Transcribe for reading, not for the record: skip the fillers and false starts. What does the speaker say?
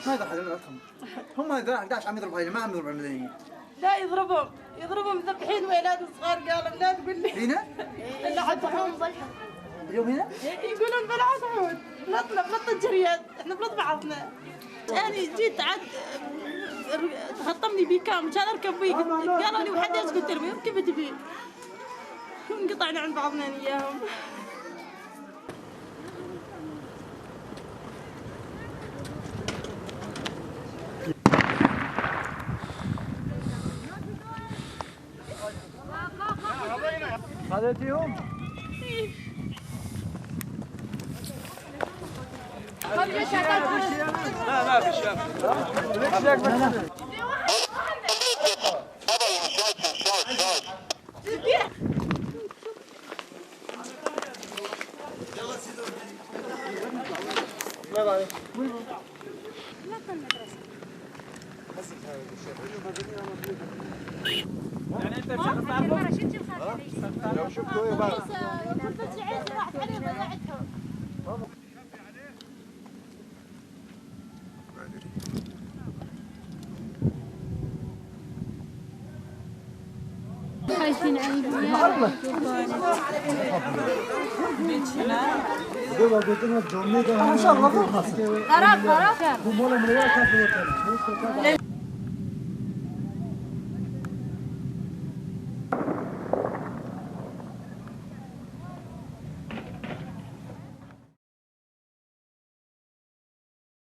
ما يضرب حدا، هم 11 عم يضربوا، ما عم يضربوا المدنيين. لا يضربهم، يضربهم مذبحين ولاد صغار. قالوا لا تقول لي هنا؟ لا حتحوم اليوم هنا؟ يقولون بلا حتحوم، بلطنا بلط الجريات، احنا بلط بعضنا. انا جيت عاد تخطمني بيكام مشان اركب بيه، قالوا لي وحد ايش؟ قلت لهم ركبت بيه. انقطعنا عن بعضنا اياهم. خذيتيهم؟ لا ما في شيء. يعني انت شخص تعرفه؟ لو شفته ايه بقى؟ راحت عليه ضيعتها. خايفين على ان شاء الله. قراب قراب.